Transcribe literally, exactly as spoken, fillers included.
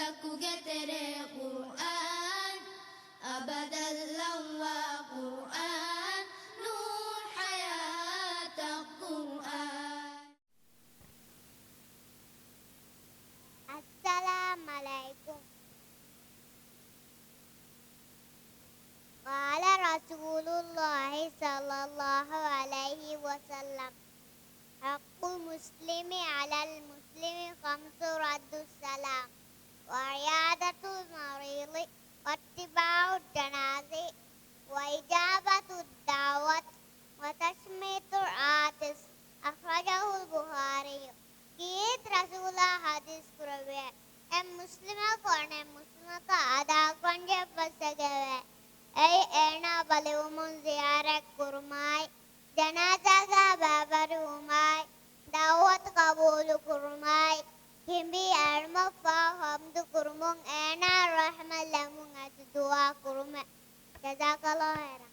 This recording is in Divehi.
ތަކުގެ ތެރޭ ޤުރްއާން، އަބަދަށް ލައްވާ ޤުރްއާން، ނޫރު ޙަޔާތަށް ޤުރްއާން. އައްސަލާމް ޢަލައިކުމް. قال رسول الله صلى الله عليه وسلم، حق المسلم على المسلم خمس، رد السلام، وعيادة المريض، واتباع الجنائز، وإجابة الدعوة، وتشميت العاطس. أخرجه البخاري. ކީރިތި ރަސޫލާ ޙަދީޘް ކުރެއްވިއޭ، އެއް މުސްލިމަކު އަނެއް މުސްލިމަކަށް އަދާކުރަންޖެހޭ އެއްފަސް އެންގެވޭ. އެއީ އޭނާ ބަލިވުމުން ޒިޔާރަތް ކުރުމާއި، ޖަނާޒާގަ ބައިވެރިވުމާއި، ދަޢުވަތު ޤަބޫލު ކުރުމާއި، ކިނބީ އެޅުމަށްފަހު ޙަމްދު ކުރުމުން އޭނާއަށް ރަޙްމަތް ލެއްވުން އަދި ދުޢާ ކުރުމެއް. ޖަޒާކަﷲ ޚައިރާ.